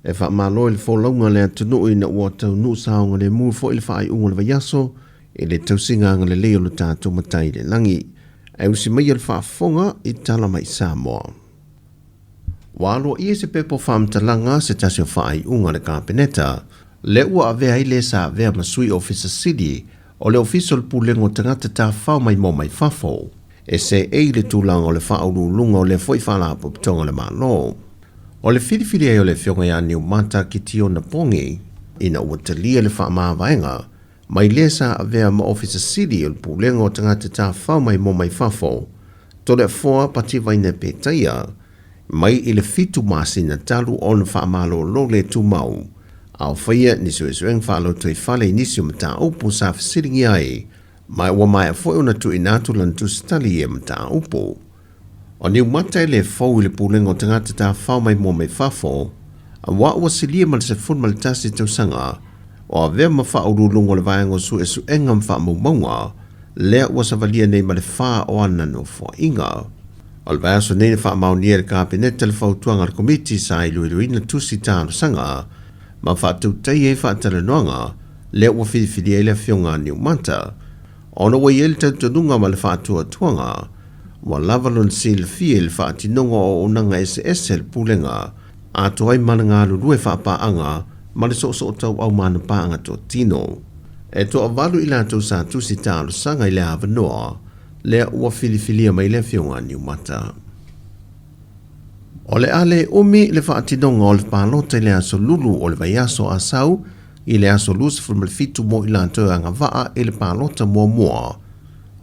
E faamalo i le folauga a le atunuu ina ua taunuu saogalemu foi le faaiuga o le vaiaso i le tausiga agalelei o lo tatou Matai i le lagi. Ae usi maia le faafofoga i tala mai Samoa. Ua aloaia se pepa o faamatalaga se tasi o faaiuga a le Kapeneta lea ua avea ai le sa avea ma Sui Ofisa Sili o le Ofisa o le Pulega o Tagata Tafafao Maimoa Mai Fafo e seei le tulaga o le faauluuluga o lea foi Faalapotopotoga a le Malo. O le filifili ai o le Afioga ia Niumata Kitiona Pongi ina ua talia le faamavaega mai lē sa avea ma Ofisa Sili o le Pulega o Tagata Tafafao Maimoa Mai Fafo, Toleafoa Pativaina Petaia, mai i le 7 masina talu ona faamalolo le tumau, a o faia ni suesuega faalotoifale i nisi o mataupu sa fesiligia ai, ma ua maea foi ona tuuina atu lana tusitali i ia mataupu. O Niumata e le fou i le Pulega o Tagata Tafafao Maimoa Mai Fafo, auā ua silia ma le 11 tausaga o avea ma faauluuluga o le Vaega o Suesuega ma Faamaumauga, lea ua savalia nei ma le 4 o ana nofoaiga. O le vaiaso nei na faamaonia e le Kapeneta le fautuaga a le Komiti sa iloiloina tusi talosaga ma faatautaia ai faatalanoaga lea ua filifilia ai le Afioga a Niumata ona ua i ai le talitonuga ma le faatuatuaga ua lava lona silafia i le faatinoga o auaunaga eseese a le Pulega atoa ai ma le galulue faapaaga ma le soosootauau ma ana paaga totino. E toavalu i latou sa tusi talosaga i le avanoa lea ua filifilia mai le Afioga a Niumata. O le a le umi le faatinoga o le palota i le aso Lulu o le vaiaso a sau i le aso 27 mo i latou e agavaa i le palota muamua,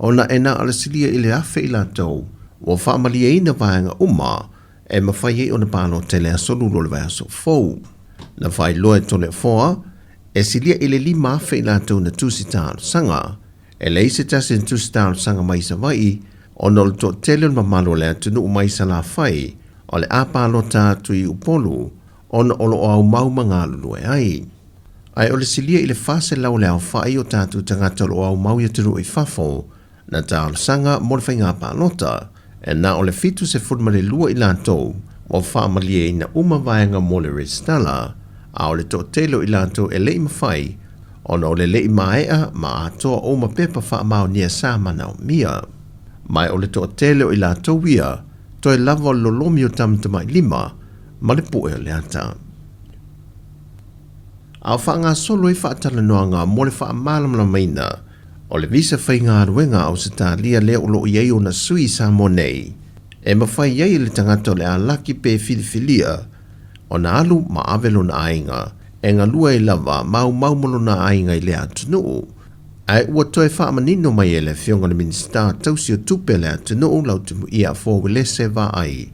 ona e na o le silia i le 1,000 i latou ua faamalieina vaega uma e mafai ai ona palota i le aso Lulu o le vaiaso fou. Na faailoa e Toleafoa, e silia i le 5,000 i latou na tusi talosaga. E leai se tasi na tusi talosaga mai i Savaii ona o le toatele o le mamalu o le atunuu mai Salafai o le a palota atu i Upolu ona o lo o aumau ma galulue ai. Ae o le silia i le 400 o le aofai o tatou tagata o lo o aumau i atunuu i fafo na talosaga mo le faiga palota, e na o le 72 i latou ua faamalieina uma vaega mo le resitala, a o le toatele o i latou e le i mafai ona o le le i maea ma atoa uma pepa faamaonia sa manaomia. Ma o le toatele o i latou ia, toe lava o le lolomi o tamatamailima ma le pue o le ata. A o faagasolo ai faatalanoaga mo le faamalamalamaina o le visa faigaluega a Ausetalia lea o lo o i ai ona sui i Samoa nei, e mafai ai e le tagata o le a laki pe filifilia ona alu ma ave lona aiga e galue ai lava maumau ma lona aiga i lea atunuu. Ae ua toe faamanino mai e le Afioga i le Minisita tausi o Tupe a le atunuu Lautimuia Afoa Uelese Vaai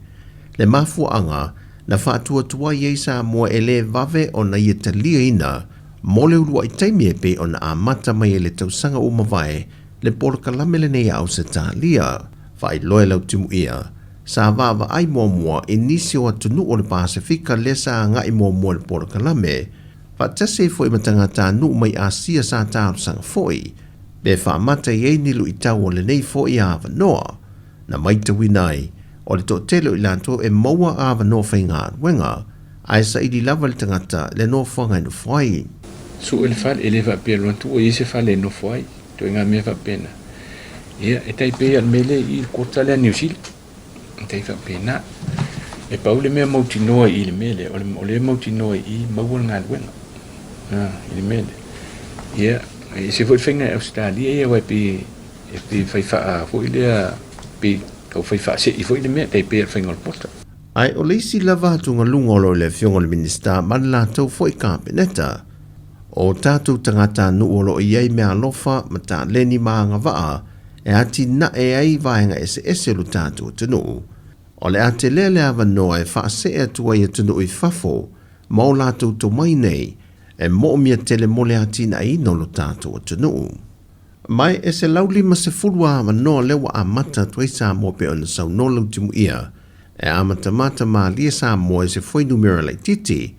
le mafuaaga na faatuatuai ai Samoa e le vave ona ia taliaina mo le uluai taimi e pei ona amata mai ai le tausaga ua mavae le polokalame lenei a Ausetalia. Faailoa e Lautimuia, sa vaavaai muamua i nisi o atunuu o le Pasefika lea sa agai muamua i le polokalame, faatasi ai foi ma tagatanuu mai Asia sa talosaga foi pe faamata i ai ni luitau o lenei foi avanoa. Na maitauina ai, o le toatele o i latou e maua avanoa faigaluega, ae saili lava le tagata le nofoaga e nofo ai. Sue le fale, e le faapea loa atu ua i ai se fale e nofo ai, ituaiga mea faapena. Ia, e tai pei lava o le mea lea i le kota lea a Niu Sila, e tai faapena. E pau le mea mautinoa i i le mea lea, o lea e mautinoa i i, maua le galuega i le mea lea. Ia, e ese foi le faiga i Ausetalia ia, aua e pei e pei fai faa foi lea, pei tau fai faasei foi le mea, tai pei o le faiga o le pota. Ae o le isi lava atugaluga o lo o i le Afioga i le Minisita ma le latou foi Kapeneta, o tatou tagatanuu o lo o i ai meaalofa ma taleni ma agavaa e atinae ai vaega eseese o lo tatou atunuu. O le a telea le avanoa e faasee atu ai atunuu i fafo ma o latou tomai nei e moomia tele mo le atinaeina o lo tatou atunuu. Ma e 150 avanoa lea ua amata atu ai Samoa pei ona saunoa Lautimuia e amatamata malie Samoa i se fuainumera laitiiti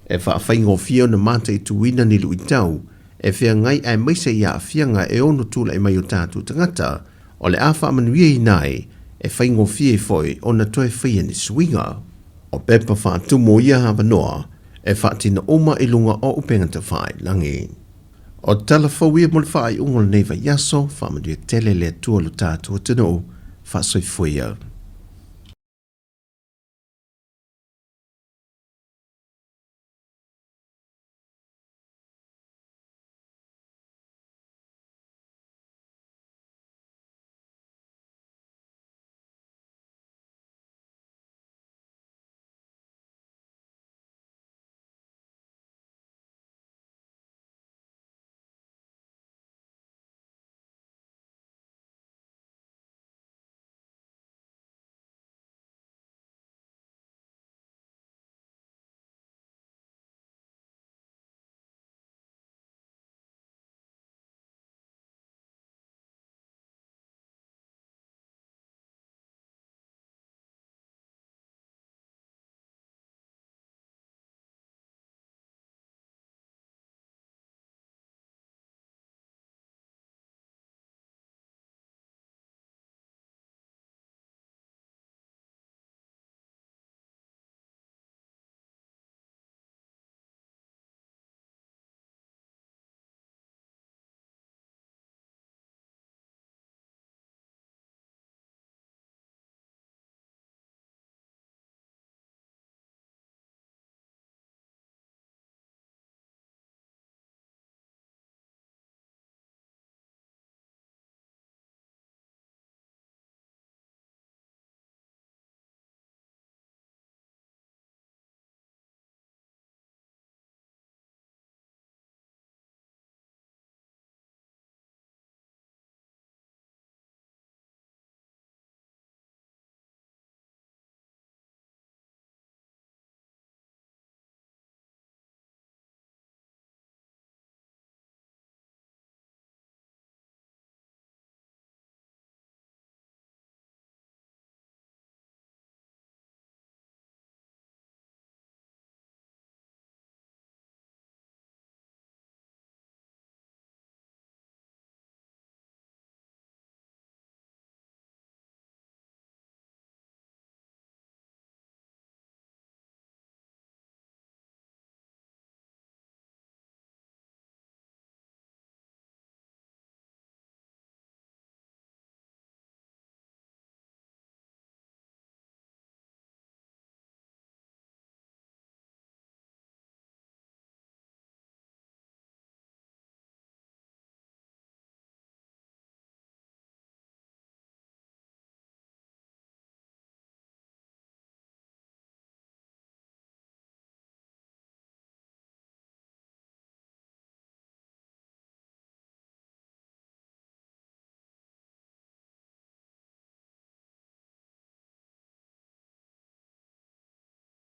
e faafaigofie ona mataituina ni luitau e feagai aemaise i aafiaga e ono tulai mai o tatou tagata o le a faamanuiaina ai e faigofie ai foi ona toe faia ni suiga. O pepa faatumu o ia avanoa E faatino uma i luga o upegatafailagi. O tala fou ia mo le faaiuga o lenei vaiaso, faamanuia tele le Atua lo tatou atunuu, faasoifua ia.